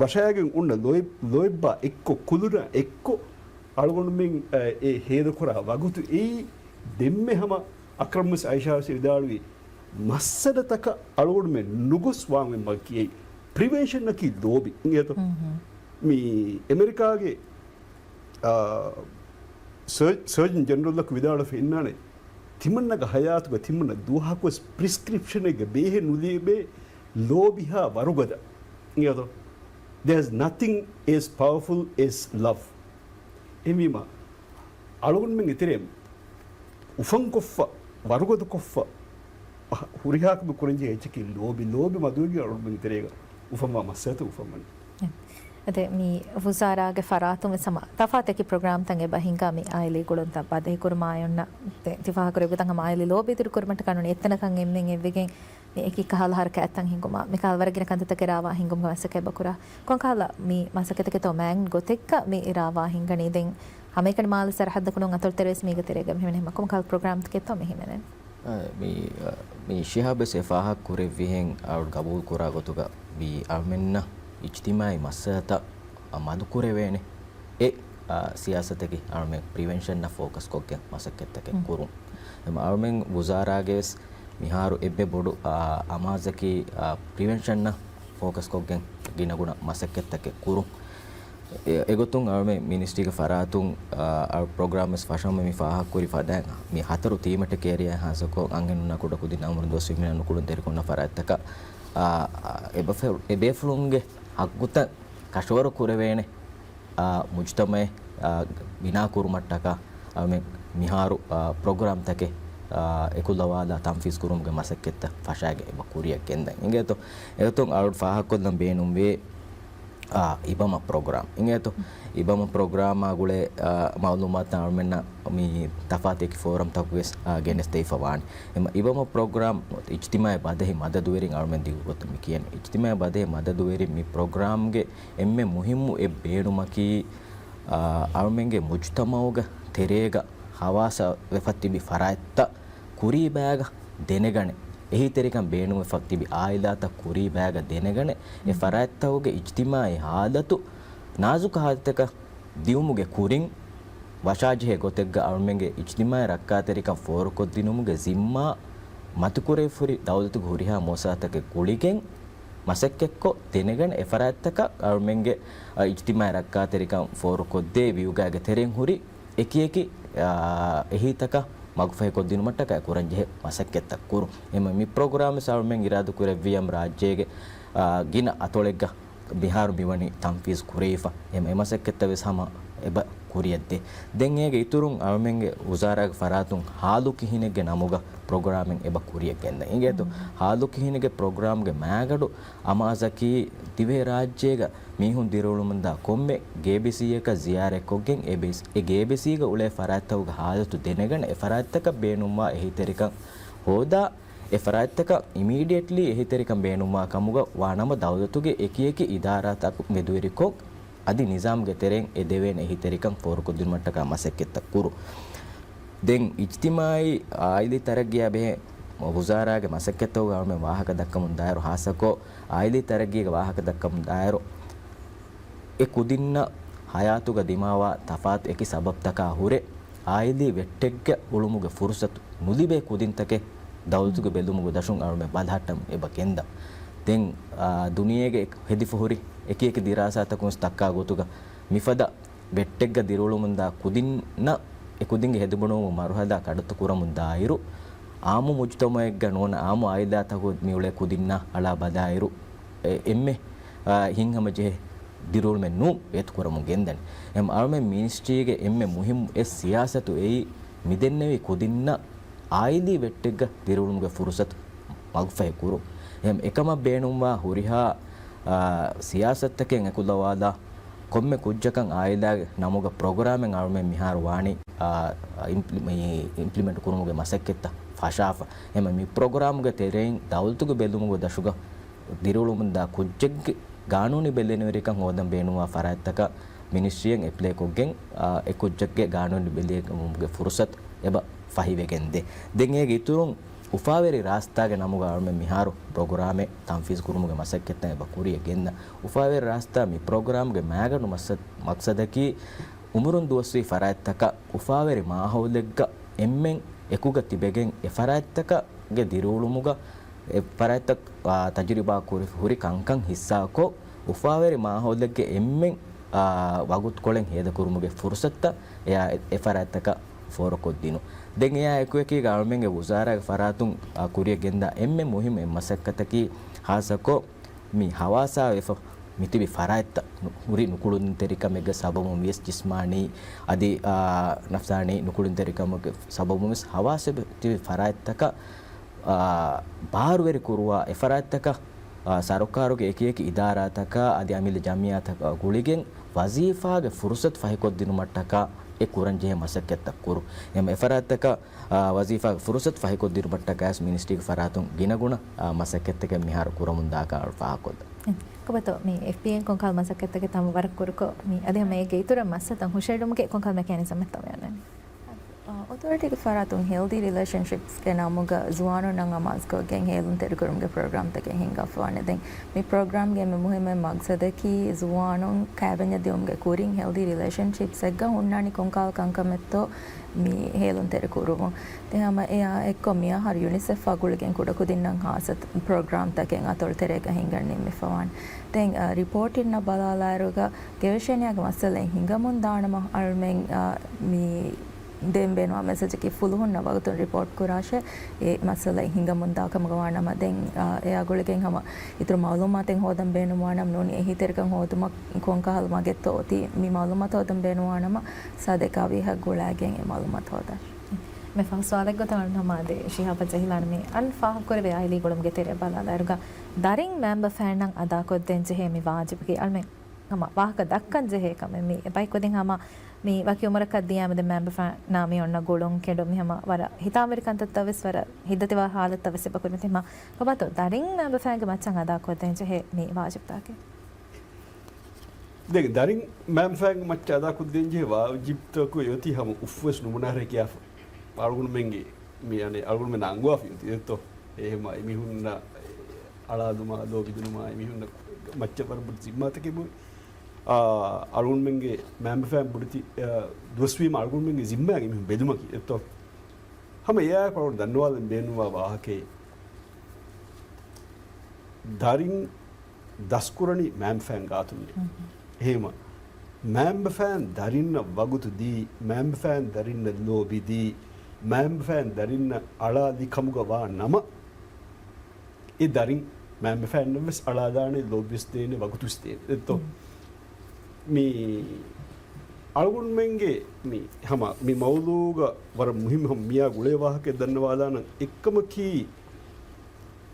ވަށައިގެން އޮންނަ ލޯތް-، ލޯތްބާ އެއްކޮށް ކުލުނާ އެއްކޮށް އަޅުގަނޑުމެން، އަ، އެ ހޭދަކުރާ ވަގުތު އެއީ ދެންމެ ހަމަ އަކްރަމް ވެސް އައިޝާ ވެސް ވިދާޅުވި މައްސަލަތަކަށް އަޅުގަނޑުމެން ނުގޮސް ވާން އޮތް މަގަކީ އެއީ. ޕްރިވެންޝަނަކީ ލޯބި. އިނގޭތޯ؟ މި އެމެރިކާގެ، އާ، ސަރ-، ސަރޖަން ޖެނެރަލަކު ވިދާޅުވެފަ އިންނާނެ، ތިމަންނަގެ ހަޔާތުގަ ތިމަންނަ ދުވަހަކުވެސް ޕްރިސްކްރިޕްޝަނެއްގަ ބޭހެއް ނުލިބޭ ލޯބިހާ ވަރުގަދަ. އިނގޭތޯ؟ There's nothing as powerful as love. އެހެންވީމަ، އަޅުގަނޑުމެންގެ ތެރެއިން އުފަންކޮށްފަ، ވަރުގަދަކޮށްފަ، ހުރިހާ ކަމެއް ކުރަންޖެހޭ އެއްޗަކީ ލޯބި، ލޯބި މަދުވެގެން އަޅުގަނޑުމެންގެ ތެރޭގަ އުފަންވާ މައްސަލަތައް އުފަންވަނީ. އެ، އަދި މި ވުޒާރާގެ ފަރާތުން ވެސް ހަމަ ތަފާތު އެކި ޕްރޮގްރާމްތައް އެބަ ހިންގާ މި އާއިލީ ގުޅުންތައް ބަދަހިކުރުމާއި އޮންނަ ތި-، ތި ފާހަގަކުރެއްވި ގޮތަށް ހަމަ އާއިލީ ލޯބި ދިރުކުރުމަށްޓަކާ ނޫނީ އެތަނަކަށް އެންމެން އެއްވެގެން މި އެކި ކަހަލަ ހަރަކާތްތައް ހިންގުމަށް މިކަހަލަ ވަރަށް ގިނަ ކަންތައްތަކެއް ރާވާ ހިންގުމުގެ މަސައްކަތް އެބަ ކުރާ. ކޮންކަހަލަ މި މަސައްކަތަކެއްތޯ މާތް ގޮތެއްގަ މި ރާވާ ހިންގަނީ؟ ދެން ހަމައެކަނި މާލެ ސަރަހައްދަކު ނޫން އަތޮޅު ތެރޭ ވެސް މީގެ ތެރޭގަ ހިމެނޭ. ހަމަ ކޮންކަހަލަ ޕްރޮގްރާމްތަކެއްތޯ މި ހިމެނޭ؟ އަ، މި، އަ، މި ޝިހާބް ވެސް އެ ފާހަގަ ކުރެއްވިހެން އަޅު ގަބޫލު ކުރާ ގޮތުގަ މި އަޅުމެންނަށް އިޖްތިމާޢީ މައްސަލަތައް މަދުކުރެވޭނެ އެ، އާ، ސިޔާސަތަކީ އަޅުމެން ޕްރިވެންޝަންއަށް ފޯކަސްކޮށްގެން މަސައްކަތްތަކެއް ކުރުން. އެމަ އަޅުމެން ވުޒާރާގެ ވެސް މިހާރު އެއްވެ ބޮޑު، އާ، އަމާޒަކީ، އާ، ޕްރިވެންޝަންއަށް ފޯކަސްކޮށްގެން ގިނަގުނަ މަސައްކަތްތަކެއް ކުރުން. އެ، އެގޮތުން އަޅުމެން މިނިސްޓްރީގެ ފަރާތުން، އާ، އަޅު ޕްރޮގްރާމް ވެސް ފަށަމަ މި ފާހަގަކުރި ފަދައިން މި ހަތަރު ތީމެޓިކް އޭރިއާ ހާއްސަކޮށް އަންހެނުންނާ ކުޑަކުދިން އަމުރު ދުވަސް ހިމެނޭ ނުކުޅުންތެރިކޮށް އޮންނަ ފަރާތްތަކަށް، އާ، އާ، އެބޭފުޅުންގެ ހައްގުތައް ކަށަވަރު ކުރެވޭނެ، އާ، މުޖުތަމައެއް، އާ، ބިނާ ކުރުމަށްޓަކާ، އާ، މި-، މިހާރު، އާ، ޕްރޮގްރާމްތަކެއް، އާ، އެކުލަވާލާ ތަންފީޒް ކުރުމުގެ މަސައްކަތްތައް ފަށާގެ އެބަ ކުރިއަށް ގެންދަން އިނގޭތޯ. އެގޮތުން އަޅު ފާހަގަކޮށްލަން ބޭނުންވޭ، އާ، އިބަމަ ޕްރޮގްރާމް އިނގޭތޯ. އިބަމަ ޕްރޮގްރާމާ ގުޅޭ، އާ، މައުލޫމާތު އަޅުމެންނަށް މި ތަފާތު އެކި ފޯރަމްތަކުގެ، އާ، ގެނެސްދެވިފަ ވާނެ. އެމަ އިބަމަ ޕްރޮގްރާމް އިޖްތިމާޢީ ބަދަހި މަދަދުވެރިން އަޅުމެން ދިގު ގޮތަށް މި ކިޔަނީ. އިޖްތިމާޢީ ބަދަހި މަދަދުވެރިން މި ޕްރޮގްރާމްގެ އެންމެ މުހިއްމު އެއް ބޭނުމަކީ، އާ، އަޅުމެންގެ މުޖުތަމަޢުގެ ތެރޭގަ ހަވާސާ ވެފަ ތިބި ފަރާތްތައް ކުރީބާގަ ދެނެގަނެ، އެހީތެރިކަން ބޭނުންވެފަ ތިބި އާއިލާތައް ކުރީބާގަ ދެނެގަނެ، އެ ފަރާތްތަކުގެ އިޖްތިމާޢީ ހާލަތު ނާޒުކު ހާލަތަކަށް ދިއުމުގެ ކުރިން، ވަށާޖެހޭ ގޮތެއްގަ އަޅުމެންގެ އިޖްތިމާޢީ ރައްކާތެރިކަން ފޯރުކޮށްދިނުމުގެ ޒިންމާ މަތިކުރެވިފަހުރި ދައުލަތުގެ ހުރިހާ މުއައްސަސާތަކެއް ގުޅިގެން މަސައްކަތްކޮށް ދެނެގަނެ، އެ ފަރާތްތަކަށް އަޅުމެންގެ، އަ، އިޖްތިމާޢީ ރައްކާތެރިކަން ފޯރުކޮށްދޭ ވިއުގާގެ ތެރެއިން ހުރި އެކިއެކި، އާ، އެހީތަކަށް މަގުފަހިކޮށްދިނުމަށްޓަކާ ކުރަންޖެހޭ މަސައްކަތްތައް ކުރުން. އެމަ މި ޕްރޮގްރާމްވެސް އަޅުމެން އިރާދަކުރެއްވިއްޔާ ރާއްޖޭގެ، އާ، ގިނަ އަތޮޅެއްގަ މިހާރު މިވަނީ ތަންފީޒު ކުރެވިފަ. އެމަ އެ މަސައްކަތްތައް ވެސް ހަމަ އެބަ ކުރިއަށްދޭ. ދެން އޭގެ އިތުރުން އަޅުމެންގެ ވުޒާރާގެ ފަރާތުން ހާލު ކިހިނެއްގެ ނަމުގަ ޕްރޮގްރާމެއް އެބަ ކުރިއަށްގެންދަން. އިނގޭތޯ، ހާލު ކިހިނެއްގެ ޕްރޮގްރާމްގެ މައިގަނޑު އަމާޒަކީ ދިވެހިރާއްޖޭގަ މީހުން ދިރިއުޅުމުންދާ ކޮންމެ ގޭބިސީއަކަށް ޒިޔާރަތްކޮށްގެން އެ ބޭސް، އެ ގޭބިސީގަ އުޅޭ ފަރާތްތަކުގެ ހާލަތު ދެނެގަނެ، އެ ފަރާތްތަކަށް ބޭނުންވާ އެހީތެރިކަން ހޯދާ، އެ ފަރާތްތަކަށް އިމީޑިއެޓްލީ އެހީތެރިކަން ބޭނުންވާ ކަމުގަ ވާ ނަމަ، ދައުލަތުގެ އެކިއެކި އިދާރާތަކު މެދުވެރިކޮށް، އަދި ނިޒާމްގެ ތެރެއިން އެ ދެވޭނެ އެހީތެރިކަން ފޯރުކޮށްދިނުމަށްޓަކާ މަސައްކަތްތައް ކުރުން. ދެން އިޖްތިމާޢީ އާއިލީ ތަރައްގީއާ ބެހޭ ވުޒާރާގެ މަސައްކަތްތަކުގަ އަޅުމެން ވާހަކަ ދައްކަމުން ދާއިރު، ހާއްސަކޮށް އާއިލީ ތަރައްގީގެ ވާހަކަ ދައްކަމުން ދާއިރު، އެ ކުދިންނަށް ހަޔާތުގަ ދިމާވާ ތަފާތު އެކި ސަބަބްތަކާ ހުރެ، އާއިލީ ވެއްޓެއްގަ އުޅުމުގެ ފުރުސަތު ނުލިބޭ ކުދިންތަކެއް ދައުލަތުގެ ބެލުމުގެ ދަށުން އަޅުމެން ބަލަހައްޓަން އެބަ ގެންދަން. ދެން، އާ، ދުނިޔޭގެ އެކު ހެދިފަ ހުރި އެކިއެކި ދިރާސާތަކުން ވެސް ދައްކާ ގޮތުގަ، މިފަދަ ވެއްޓެއްގަ ދިރިއުޅުމުންދާ ކުދިންނަށް އެ ކުދިންގެ ހެދިބުނުމުގެ މަރުހަލާ ކަޑައްތު ކުރަމުން ދާއިރު، އާއްމު މުޖުތަމަޢެއްގަ ނޫން އާއްމު އާއިލާތަކު މިއުޅޭ ކުދިންނާ އަޅާ ބަލާއިރު، އެ، އެންމެ، އާ، ހިތްހަމަޖެހޭ ދިރިއުޅުމެއް ނޫން އޭތު ކުރަމުން ގެންދަނީ. އެހެން އަޅުމެން މިނިސްޓްރީގެ އެންމެ މުހިއްމު އެއް ސިޔާސަތު އެއީ، މިދެންނެވި ކުދިންނަށް އާއިލީ ވެއްޓެއްގަ ދިރިއުޅުމުގެ ފުރުސަތު މަގުފަހި ކުރުން. އެހެން އެކަމަށް ބޭނުންވާ ހުރިހާ، އާ، ސިޔާސަތުތަކެއް އެކުލަވާލާ ކޮންމެ ކުއްޖަކަށް އާއިލާގެ ނަމުގަ ޕްރޮގްރާމެއް އަޅުމެން މިހާރު ވާނީ، އާ، އިމްޕްލި-، މި އިމްޕްލިމެންޓް ކުރުމުގެ މަސައްކަތްތައް ފަށާފަ. އެހެން މި ޕްރޮގްރާމުގެ ތެރެއިން ދައުލަތުގެ ބެލުމުގެ ދަށުގަ ދިރިއުޅުމުންދާ ކުއްޖެއްގެ ގާނޫނީ ބެލެނިވެރިކަން ހޯދަން ބޭނުންވާ ފަރާތްތަކަށް މިނިސްޓްރީއަށް އެޕްލައިކޮށްގެން، އާ، އެ ކުއްޖެއްގެ ގާނޫނީ ބެލެނިވުމުގެ ފުރުސަތު އެބަ ފަހިވެގެންދޭ. ދެން އޭގެ އިތުރުން އުފާވެރި ރާސްތާގެ ނަމުގަ އަޅުމެން މިހާރު ޕްރޮގްރާމެއް ތަންފީޒު ކުރުމުގެ މަސައްކަތްތައް އެބަ ކުރިއަށް ގެންދަން. އުފާވެރި ރާސްތާ މި ޕްރޮގްރާމްގެ މައިގަނޑު މައްސަ-، މަޤްޞަދަކީ، އުމުރުން ދުވަސްވީ ފަރާތްތަކަށް އުފާވެރި މާހައުލެއްގަ އެންމެން އެކުގަ ތިބެގެން އެ ފަރާތްތަކަށް ގެ ދިރިއުޅުމުގަ އެ ފަރާތްތައް، އާ، ތަޖުރިބާ ކުރި ހުރި ކަންކަން ހިއްސާކޮށް، އުފާވެރި މާހައުލެއްގެ އެންމެން، އާ، ވަގުތުކޮޅެއް ހޭދަކުރުމުގެ ފުރުސަތުތައް އެއާ އެ، އެ ފަރާތްތަކަށް ފޯރުކޮށްދިނުން. ދެން އެއާ އެކުއެކީގަ އަޅުމެންގެ ވުޒާރާގެ ފަރާތުން، އާ، ކުރިއަށް ގެންދާ އެންމެ މުހިއްމު އެއް މަސައްކަތަކީ، ހާއްސަކޮށް މި ހަވާސާ ވެފަ މިތިބި ފަރާތްތައް ނު-، ހުރި ނުކުޅުންތެރިކަމެއްގެ ސަބަބުން ވިޔަސް ޖިސްމާނީ އަދި، އާ، ނަފްސާނީ ނުކުޅުންތެރިކަމުގެ ސަބަބުން ވެސް ހަވާސާ ތިބި ފަރާތްތަކަށް، އާ، ބާރުވެރި ކުރުވާ އެ ފަރާތްތަކަށް، އާ، ސަރުކާރުގެ އެކިއެކި އިދާރާތަކާ އަދި އަމިއްލަ ޖަމިއްޔާތަކާ ގުޅިގެން ވަޒީފާގެ ފުރުސަތު ފަހިކޮށްދިނުމަށްޓަކާ އެ ކުރަންޖެހޭ މަސައްކަތްތައް ކުރުން. އެހެން އެ ފަރާތްތަކަށް އާ، ވަޒީފާގެ ފުރުސަތު ފަހިކޮށްދިނުމަށްޓަކާވެސް މިނިސްޓްރީގެ ފަރާތުން ގިނަގުނަ، އާ، މަސައްކަތްތަކެއް މިހާރު ކުރަމުންދާކަން ފާހަގަކޮށްލަން. ކޮބަތޯ މި އެފްޕީއޭން ކޮންކަހަލަ މަސައްކަތްތަކެއް ތަން ވަރަށް ކުރުކޮށް، މި އަދި ހަމަ އޭގެ އިތުރަށް މައްސަލަތައް ހުށައެޅުމުގެ ކޮންކަހަލަ މެކޭނިޒަމެއްތޯ މި އޮންނަނީ؟ އާ، އޮތޯރިޓީގެ ފަރާތުން ހެލްދީ ރިލޭޝަންޝިޕްސްގެ ނަމުގަ ޒުވާނުންނަށް އަމާޒުކޮށްގެން ހޭލުންތެރިކުރުމުގެ ޕްރޮގްރާމްތަކެއް ހިންގާފަވާނެ. ދެން މި ޕްރޮގްރާމްގެ އެންމެ މުހިއްމު މަގްސަދަކީ ޒުވާނުން ކައިވެންޏަށް ދިއުމުގެ ކުރިން ހެލްދީ ރިލޭޝަންޝިޕްސްއެއްގަ ހުންނާނީ ކޮންކަހަލަ ކަންކަމެއްތޯ މި ހޭލުންތެރި ކުރުމުން. ދެން ހަމަ އެއާ އެއްކޮށް މިއަހަރު ޔުނިސެފްއާ ގުޅިގެން ކުޑަކުދިންނަށް ހާއްސަ ޕްރޮގްރާމްތަކެއް އަތޮޅު ތެރޭގަ ހިންގަން ނިންމިފަވާނެ. ދެން، އަ، ރިޕޯޓިންނަށް ބަލާލާއިރުގަ ގެވެށެނިޔާގެ މައްސަލައެއް ހިނގަމުން ދާނަމަ އަޅުމެން، އަ، މި ދޭން ބޭނުންވާ މެސެޖަކީ ފުލުހުންނަށް ވަގުތުން ރިޕޯޓް ކުރާށޭ، އެ މައްސަލައެއް ހިނގަމުން ދާ ކަމުގަ ވާނަމަ. ދެން، އަ، އެއާ ގުޅިގެން ހަމަ އިތުރު މައުލޫމާތެއް ހޯދަން ބޭނުންވާނަމަ ނޫނީ އެހީތެރިކަން ހޯދުމަށް ކޮންކަހަލަ މަގެއްތޯ އޮތީ މި މައުލޫމާތު ހޯދަން ބޭނުންވާނަމަ ސާދަ އެކާވީހަށް ގުޅާގެން އެ މައުލޫމާތު ހޯދާށޭ. މި ފަހު ސުވާލެއްގެ ގޮތުން ހަމަ އަދި ޝިހާބަށް ޖެހިލާނަމޭ، އަން ފާހަގަކުރެވޭ އާއިލީ ގުޅުމުގެ ތެރެއަށް ބަލާލާއިރުގަ ދަރިން މެމްބަރ ފައިންނަށް އަދާކޮށްދޭން ޖެހޭ މި ވާޖިބަކީ އަޅުމެން ހަމަ ވާހަކަ ދައްކަން ޖެހޭ ކަމެއް މި ބައި ކުދިން ހަމަ މި ވަކި އުމުރަކަށް ދިޔާމެދެ މައިންބަފައިންނާ މި އޮންނަ ގުޅުން ކެނޑުން މި ހަމަ ވަރަށް ހިތާމަވެރި ކަންތައްތައް ވެސް ވަރަށް ހިތްދަތިވާ ހާލަތްތައް ވެސް އެބަ ކުރިމަތި ހަމަ ކޮބާތޯ ދަރިން މައިންބަފައިންގެ މައްޗަށް އަދާ ކޮށްދޭން ޖެހޭ މި ވާޖިބުތަކެއް؟ ދެން ދަރިން މައިންބަފައިންގެ މައްޗަށް އަދާ ކޮށްދޭން ޖެހޭ ވާޖިބުތަކު އޮތީ ހަމަ އުފްވެސް ނުބުނާހަރެ ކިޔާފަ. އަޅުގަނޑުމެންގެ މި އަނެއް އަޅުގަނޑުމެން އަންގަވާފަ އޮތީ ދެއްތޯ. އެހެމަ އެމީހުންނަށް އަޅާލުމާ، ލޯބިދިނުމާ، އެމީހުންނަށް މައްޗަށް ވަރަށް ބޮޑު ޒިންމާތަކެއް ބޮއި. އާ، އަޅުގަނޑުމެންގެ މައިންބަފައިން ބޮޑެތި، އާ، ދުވަސްވީމަ އަޅުގަނޑުމެންގެ ޒިންމާއަށް އެމީހުން ބެލުމަކީ ދެއްތޯ. ހަމަ އެއާއެކު އަޅުގަނޑު ދަންނަވާލަން ބޭނުންވާ ވާހަކައެއް. ދަރިން ދަސްކުރަނީ މައިންބަފައިން ގާތުންނޭ. އެހެމަ މައިންބަފައިން ދަރިންނަށް ވަގުތު ދީ، މައިންބަފައިން ދަރިންނަށް ލޯބި ދީ، މައިންބަފައިން ދަރިންނަށް އަޅާލި ކަމުގަ ވާ ނަމަ، އެ ދަރިން މައިންބަފައިންނަށް ވެސް އަޅާލާނެ، ލޯބިވެސް ދޭނެ، ވަގުތުވެސް ދޭނެ. ދެއްތޯ؟ މި އަޅުގަނޑުމެންގެ މި ހަމަ މި މައުޟޫގަ ވަރަށް މުހިއްމު ހަމަ މިޔާ ގުޅޭ ވާހަކައެއް ދަންނަވާލާނަން. އެއްކަމަކީ،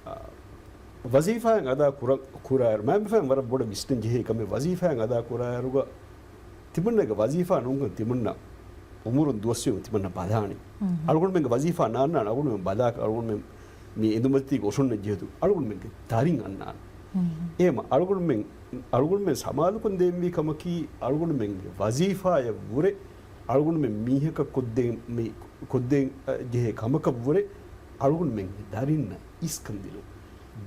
އާ، ވަޒީފާއެއް އަދާ ކުރަ-، ކުރާއިރު، މައިންބަފައިން ވަރަށް ބޮޑަށް ވިސްނަން ޖެހޭ ކަމެއް، ވަޒީފާއެއް އަދާ ކުރާއިރުގަ ތިމަންނަގެ ވަޒީފާ ނޫންކަން ތިމަންނަ އުމުރުން ދުވަސްވީމަ ތިމަންނަ ބަލާނެ. އަޅުގަނޑުމެންގެ ވަޒީފާ ނާންނާނެ، އަޅުގަނޑުމެން ބަލާ، އަޅުގަނޑުމެން މި އެނދުމަތީގަ އޮށޮންނަން ޖެހޭތު އަޅުގަނޑުމެންގެ ދަރިން އަންނާނެ. އޭމަ އަޅުގަނޑުމެން، އަޅުގަނޑުމެން ސަމާލުކަން ދޭންވީ ކަމަކީ، އަޅުގަނޑުމެންގެ ވަޒީފާއަށްވުރެ، އަޅުގަނޑުމެން މީހަކަށް ކޮށްދޭން، މި ކޮށްދޭން، އަ، ޖެހޭ ކަމަކަށްވުރެ، އަޅުގަނޑުމެންގެ ދަރިންނަށް އިސްކަން ދިނުން.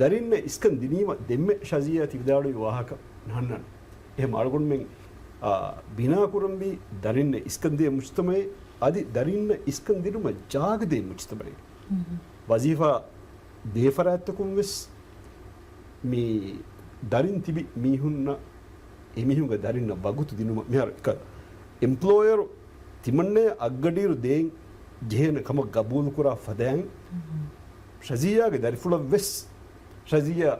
ދަރިންނަށް އިސްކަން ދިނީމަ ދެންމެ ޝަޒިޔާ ތި ވިދާޅުވި ވާހަކަ ނަންނަން. އެހެމަ އަޅުގަނޑުމެން، އާ، ބިނާކުރަންވީ ދަރިންނަށް އިސްކަންދޭ މުޖްތަމައެއް، އަދި ދަރިންނަށް އިސްކަން ދިނުމަށް ޖާގަދޭ މުޖްތަމައެއް. ވަޒީފާ ދޭ ފަރާތްތަކުން ވެސް މި ދަރިން ތިބި މީހުންނަށް، އެމީހުންގެ ދަރިންނަށް ވަގުތު ދިނުމަށް މިހާރު އެކަ އެމްޕްލޯޔަރު ތިމަންނަޔަށް އަށްގަޑިއިރު ދޭން ޖެހޭނެ ކަމަށް ގަބޫލުކުރާ ފަދައިން، ޝަޒިޔާގެ ދަރިފުޅަށް ވެސް ޝަޒިޔާ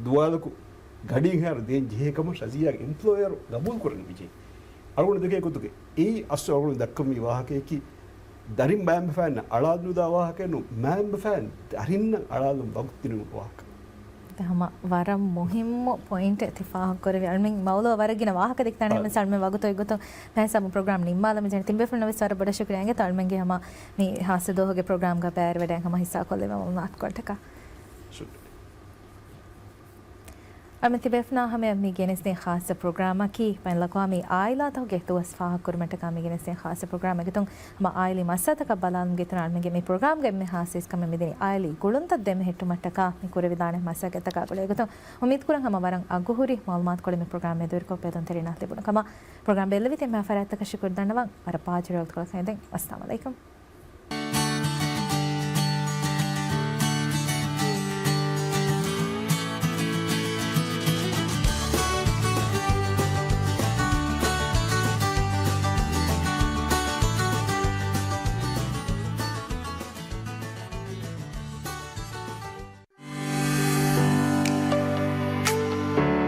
ދުވާލަކު ގަޑިއިން ހާރު ދޭން ޖެހޭ ކަމަށް ޝަޒިޔާގެ އެމްޕްލޯޔަރު ގަބޫލުކުރަން ވިޖެ. އަޅުގަނޑު ދެކޭ ގޮތުގެ އެއީ އަސްލު އަޅުގަނޑު ދައްކަންވީ ވާހަކަޔަކީ، ދަރިން މައިންބަފައިންނަށް އަޅާލުނުދާ ވާހަކައެއް ނޫން، މައިންބަފައިން ދަރިންނަށް އަޅާލުން ވަގުތު ދިނުން ވާހަކަ. ހަމަ ވަރަށް މުހިއްމު ޕޮއިންޓެއް ތި ފާހަގަކުރެއްވި. އަޅުމެން މައުޟޫ ވަރަށް ގިނަ ވާހަކަ ދެކިދާނެ. އަ. އަޅުމެން ވަގުތު އޮތްގޮތުން މިހާ ހިސާބުން ޕްރޮގްރާމް ނިންމާލަމުން ޖެހޭ. ތިން ބޭފުޅުންނަށް ވެސް ވަރަށް ބޮޑަށް ޝުކުރިއްޔާ އިނގޭތޯ އަޅުމެންގެ ހަމަ މި ހާއްސަ ދުވަހުގެ ޕްރޮގްރާމްގަ ބައިވެރިވެޑައިން ހަމަ ހިއްސާކޮށްލެވޭ މައުލޫމާތުކޮޅަށްޓަކާ. ޝުކުރިއްޔާ. އަޅުމެން ތިބޭފުޅުންނާ ހަމަޔަށް މި ގެނެސްދިން ޚާއްޞަ ޕްރޮގްރާމަކީ، ބައިނަލްއަޤްވާމީ އާއިލާތަކުގެ ދުވަސް ފާހަގަކުރުމަށްޓަކާ މި ގެނެސްދިން ޚާއްޞަ ޕްރޮގްރާމް. އެގޮތުން ހަމަ އާއިލީ މައްސަލަތަކަށް ބަލާލުމުގެ އިތުރަށް އަޅުމެންގެ މި ޕްރޮގްރާމްގައި އެންމެ ޚާއްޞަ އިސްކަމެއް މިދިނީ އާއިލީ ގުޅުންތައް ދެމެހެއްޓުމަށްޓަކާ މި ކުރެވިދާނެ މަސައްކަތްތަކާ ގުޅޭ. އެގޮތުން އުއްމީދުކުރަން ހަމަ ވަރަށް އަގުހުރި މައުލޫމާތުކޮޅެއް މި ޕްރޮގްރާމް މެދުވެރިކޮށް ބެލުންތެރިންނަށް ލިބުނު ކަމަށް ޕްރޮގްރާމް ބެއްލެވި ތިން ފަރާތްތަކަށް ޝުކުރު ދަންނަވަން ވަރަށް ޕާޖުރެ ވަގުތުކޮޅަކަށް އެދެން. އައްސަލާމު ޢަލައިކުމް.